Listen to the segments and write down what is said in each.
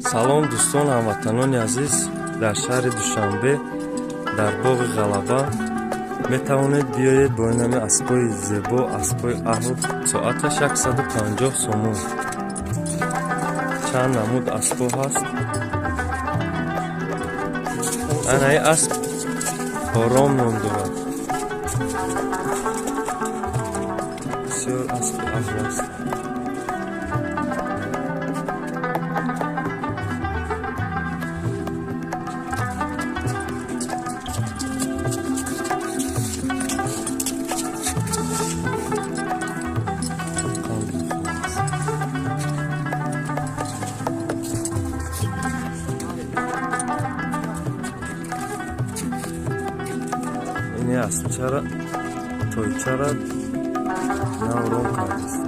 Салом, дӯстон, ҳамватанони азиз. Дар шаҳри Душанбе, дар боғи Ғалаба метавонед биёед бо инами аспои зебо, аспои аҳл. Соаташ 150 сомон. Чанд намуд аспо ҳаст. Анаи асп ором ном дорад. Бисёр аспи аҳл аст. Аспчара тойчара наврон кардааст.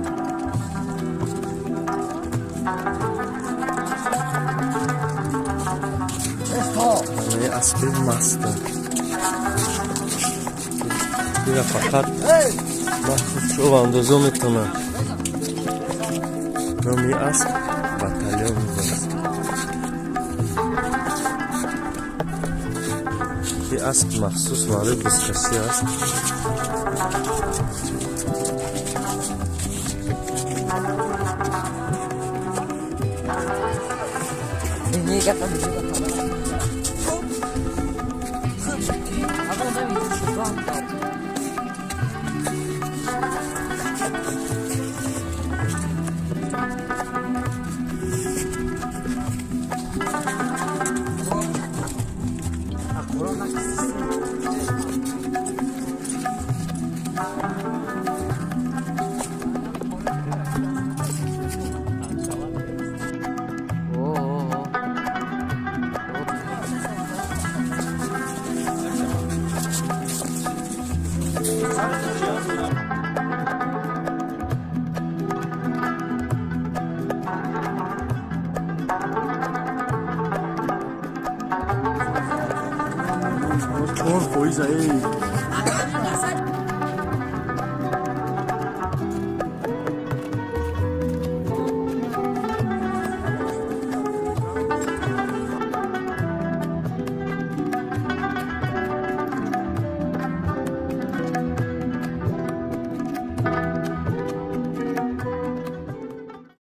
Аспи маста. Ира фақат махсус чӯбандозо метавонад. Номи асп Батальон аст. Ин асп махсус барои бузкашӣ аст. 4 фоиза, эй.